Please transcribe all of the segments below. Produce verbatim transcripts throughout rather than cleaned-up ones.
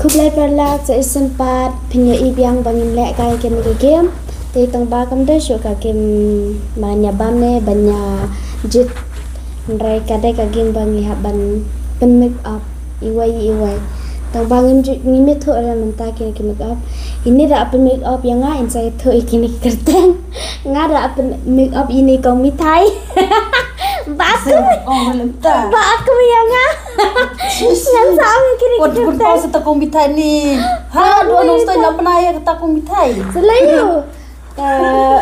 Khublei paralok, sa shisien pat phin ïohi biang ba ngin leh kai kine ki game. Te tang ba kam dei shuh ka game ba ngi ïa bam ne ba ngi ïa jied. Hynrei ka dei ka game ba ngi hap ban pyn make up iwei iwei. Tang ba ngim ju, ngim ithuh re mynta kine ki make up. Ine da pyn make up ïa nga, in sa ithuh ïa kine ki kyrteng. Nga da pyn make up ine kong mithai. Ba aku, oh, mynta ba aku ïa nga. Ngan sa ong ïa kine ki kyrteng. Sa ta kong mithai ni. Ha, dua nong stoi la pynai ïa ta kong mithai. Selalu. Eh,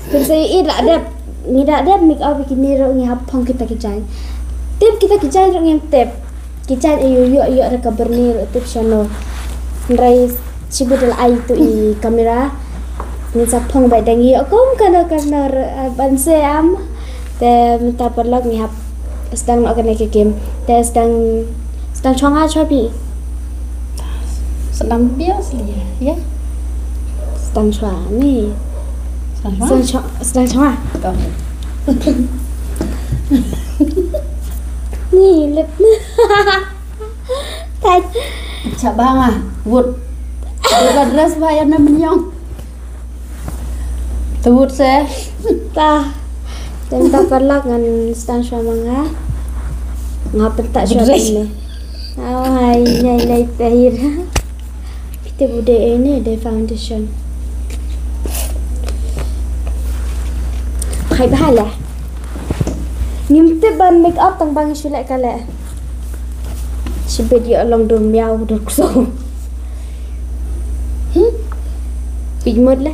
pynsa i da dep, ngi da dep make up kine ruh ngi hap phong kita ki jaiñ. Tip kita ki jaiñ ruh ngim tip. Ki jaiñ ïoh ïoh ïoh re ka byrni ruh tip shano. Hynrei shi bit la ai tu i kamera. Ngin sa phong ba dang ïoh kum kano kano ruh, eh, ban se am. Te mynta paralok ngi hap sdang noh kane ka game. Te sdang, sdang shuwa nga shuwa phi. Sdang biang sli ïa. Sdang shuwa ni. Sdang shuwa? Sdang shuwa, sdang shuwa. Ko. Ni lip. Tat. Cha ba nga. Wut. Buka dress ba ïa na minyong. Tebut se. Ta. Tang ta paralok ngan sdang shuwa ma nga. Nga pynta shuwa ne. Aw hai, nai nai tahir. Phi tip u dei ne, dei foundation. Hai ba la. Ngim tip ban make up tang ba ngi shu leh ka leh. Shi bit ïa long dur miaw dur kso. Hmm? Phi mut la.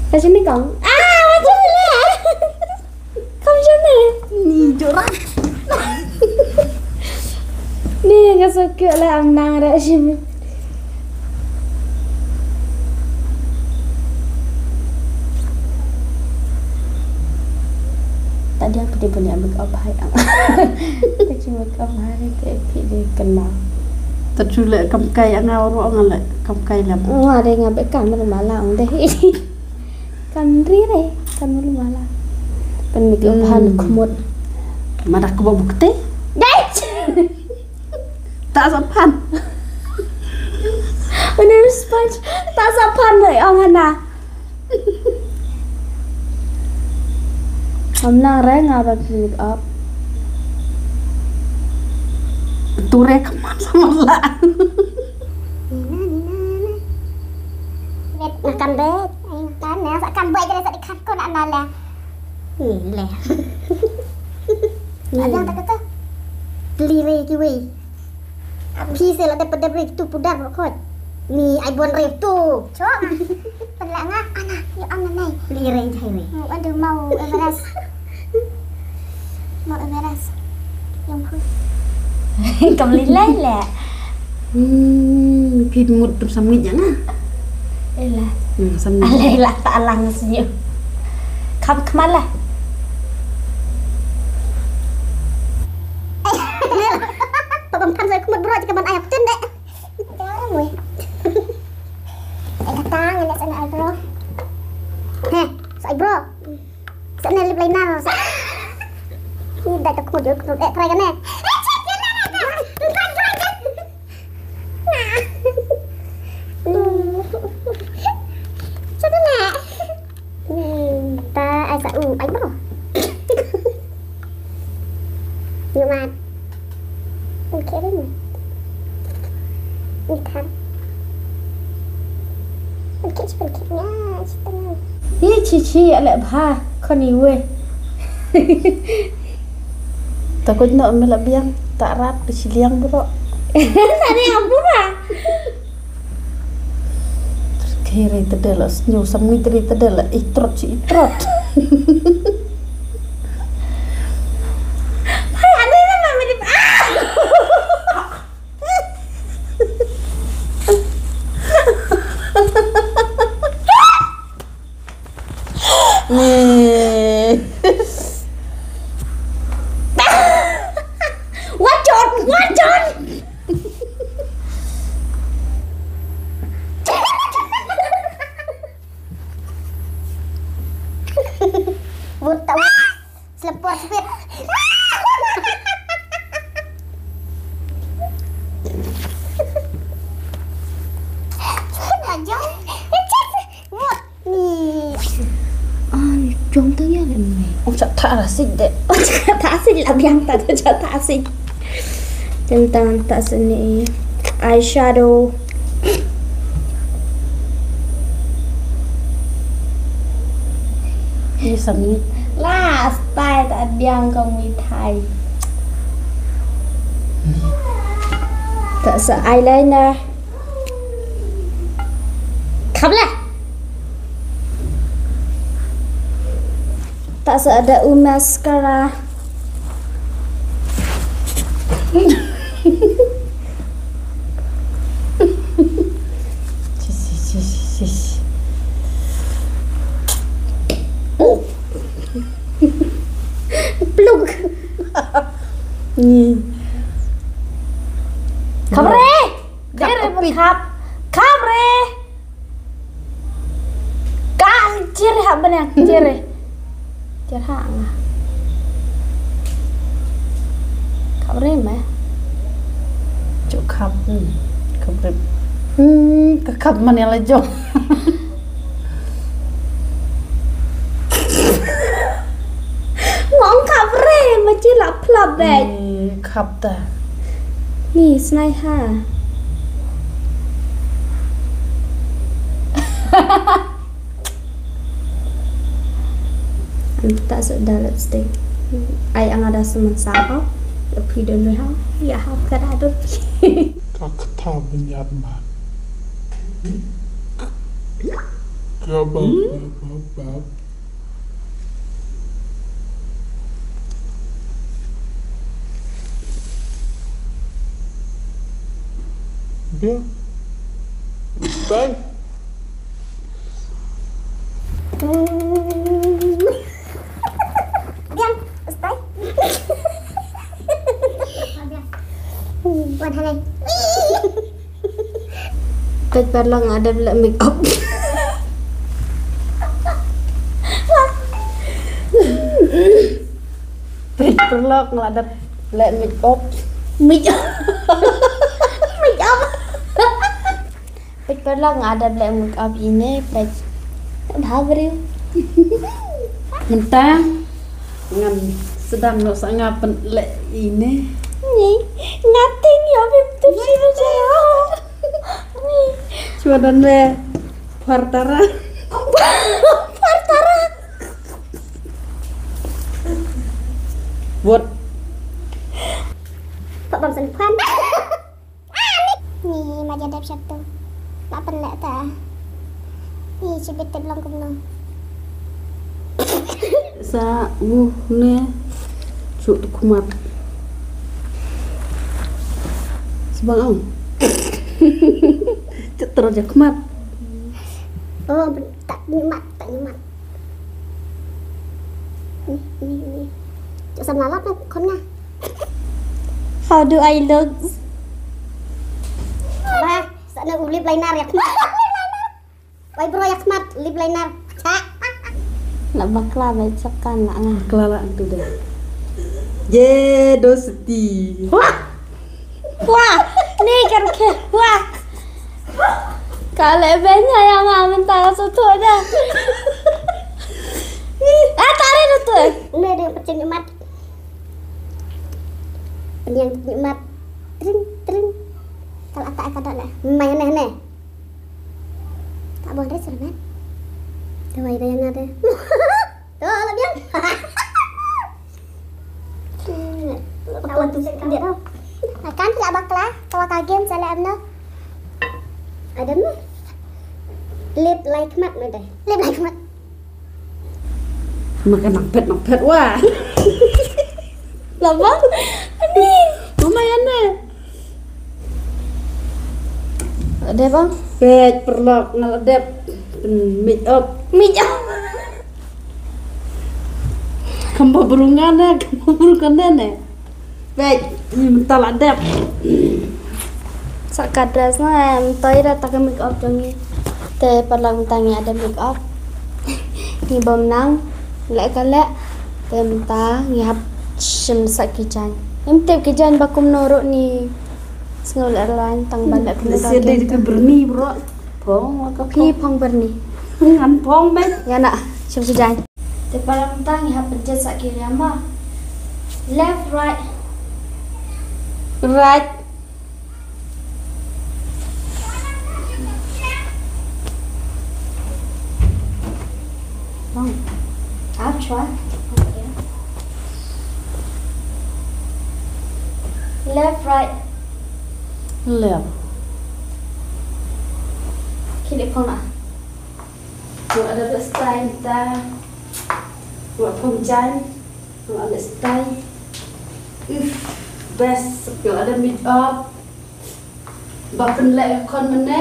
Ka sini kong. Ah, macam ni. Kam sini. Ni joran. Ni ka sokyo la am nang ra sini. Tadi aku dia punya make up hai. Kecil make up hari ke phi dia kenal. Terculek kam kai anga oro anga le kam kai lam. Nga de nga be kan malu mala ong de. Kan ri re kan malu mala. Pen make up han khmut. Madak ko babu kete. Dai. Tak sapan. Bener sponge. Tak sapan re ong hana. Am nang re nga ba phi make up. Ture kaman sama la. Nina nina nina. Bet makan bet. Kan ya sa kan bai jere sa dikan ko na na le. Ni le. Ada tak kata. Beli re kiwi. Phi se la dep dep re tu pudar ro khot. Ni ai bon re tu. Chok. Pynleh nga ana ïa ang nai. Li re jai re. Mu adu mau Everest. Mau Everest. Yang pun. Kam li lai le. Hmm, phi mut tum samit jana. Ela. Hmm, samit. Ala ela ta alang senyum. Kam kemala. Pabam kan saya kumut bro jika ban ayap tende. Jangan weh. Eh kata ngene sana eyebrow. Heh, sa eyebrow. Sana lip liner. Ni dah tak kumut jauh kumut eh try kan eh. Cakap nak. Hmm, ta ai sa u ai bro. Nyu mat. Okey rin. Ni kan. Okey cepat kit nya cepat. Hi chi chi alek bha khon iwe. Takut nok mela biang tak rat di chiliang bro. Tadi apa bro? Kiri tedel, nyu samui teri tedel, itrot si itrot. Hai, ada nama mirip. Ah! Nih. Wacon, wacon. Buta. Selepor sepit. Ara sik de. Oh, cakap tak asik lah biang tak ada cakap tak asik. Tentang tak seni eyeshadow. Ni sami. Last time tak diang kong mi thai. Tak sa eyeliner. Kham lah. Tak sa ada u mascara. Sis, sis, sis, sis. Oh. Pluk. Ni. Khamre. Khap, khap, khap. Khap re. Ka chere ha bane, chere. Chere ha nga. Khap re me. Chuk khap. Hmm. Khap re. Hmm, ka khap mane la jong. Ngong khap re, ma chi la phlap bek. Ni khap ta. Ni snai ha. Anta sa da lipstick. Ai anga da suman sa ha. Ya phi don ha. Ya ha ka da don. Ka kata benyat ma. Ka ba ba ba ba. Biang. Bang. Biang, stay. Biang. Wan hanai. Peit paralok nga dep leh make up. Peit paralok nga dep leh make up. Make up. Make up. Peit paralok nga dep leh make up ine peit. Bha briew. Mynta ngan sdang noh sa nga pynleh ine. Ni, nga ting ïa bim tu shi ba jai. Ni. Chwa don le phar tara. Phar tara. What? Pak bam san phan. Ni ma ja dep shatu. Ma pynleh ta. Ni shibit tip long kumno. Sa u ne. Suk tu khmat. Sbang ang. Cetro ja khmat. Oh, tak nyemat, tak nyemat. Ni, ni, ni. Cuk sam lalap lah kon nga. How do I look? Bah, sa na u lip liner ïa khmat. Wai bro ïa khmat lip liner. Cha. Na bakla bai chapkan na nga. Bakla la antu de. Ye dosti. Wah. Wah, ni kan ke. Wah. Ka leh beiñ ïa nga mynta ka shu tuh da. Ah, tare da tuh. Une dei pynïeng mat. Pynïeng mat. Tring, tring. Ka la tak ka dok leh. Mai ne ne. Tak bon dei selamat. Dawai dei nga dei. To la biang. Kan la bakla, tawa ka game sa la amno. Adam. Lip like mat ma dei. Lip like mat. Ma ka nang pet nang pet wa. Lama. Ani. Mama ya ne. Dep bang. Pet paralok nga la dep. Pyn make up. Make up. Kham ba brungan ne, kham ba brungan ne. Peit, ni mynta la dep. Sa ka dress na em toi da ta ka make up jong ngi. Te paralok mynta ngi ïa dep make up. Ngi bym nang leh ka leh. Te mynta ngi hap shim sa ki jaiñ. Ngim tip ki jaiñ ba kumno ruh ni. Sngew leh rlaiñ tang ba leh kumno. Sa dei ka byrni bro. Phong ka phi phong byrni. Ngan phong me. Ïa na shim ki jaiñ. Te paralok mynta ngi hap pynjot sa ki riam mo. Left, right. Right. Wrong. I'll try. Okay. Left, right. Left. Kini pona. Nga la dep leh style mynta. Nga la phong jan. Nga la dep leh style. Uff, best. Nga la dep make up. Ba pynleh ka khon mynne.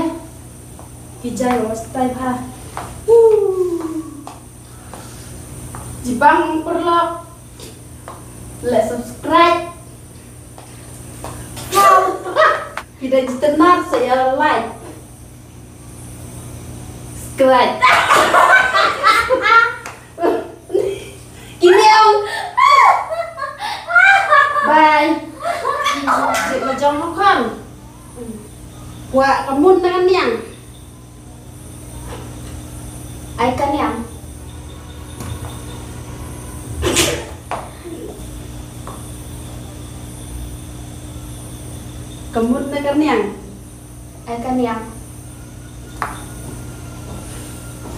Ki jai nga la style ha. Woo. Jibang paralok. Leh subscribe. Phi da jied tynnad sa ïa like. Subscribe. Kini ong. Bye. Jied la jong ha khon. Kwah ka mut na ka niang. Ai ka niang. Ka mut na ka niang. Ai ka niang.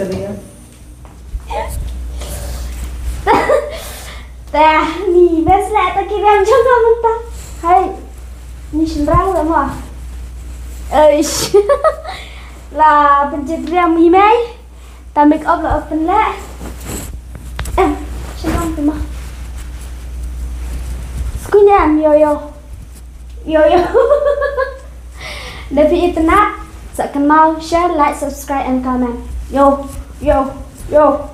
Serius. Te ni best leh ta ki riam jong ka mynta. Hai. Ni shynrang da mo. Eish. La pynjot riam i mei. Ta make up la pynleh. Em, shynrang te mo. Skuin em, yo, yo. Yo, yo. Da phi itynnad, sa kynmaw share, like, subscribe and comment. Yo, yo, yo.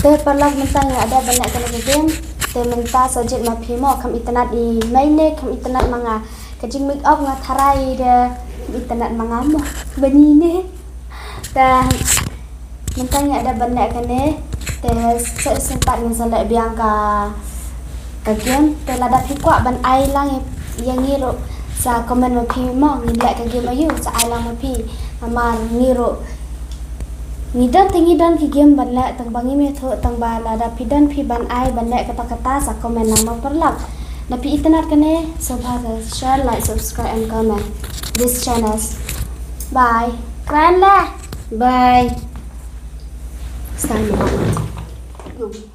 Te paralok mynta nga la dep ban leh kane ka game. Te mynta sa jied ma phi mo, kham itynnad i mei ne kham itynnad ma nga. Ka jing make up nga tharai de kham itynnad ma nga mo. Bani ne. Te mynta nga la dep ban leh kane. Te sa shisien pat ngan sa leh biang ka, ka game. Te lada phi kwah ban ai lang ïa, ïa ngi ruh sa comment ma phi mo, ngin leh ka game aïu, sa ai lang ma phi. Namar ngi ruh ngi don te ngi don ki game ban leh, tang ba ngim ïathuh, tang ba lada phi don phi ban ai ban leh kata kata sa comment lang mo paralok. Da phi itynnad kane, sngewbha sa share, like, subscribe and comment this channels. Bye. Kren leh. Bye. Sign off.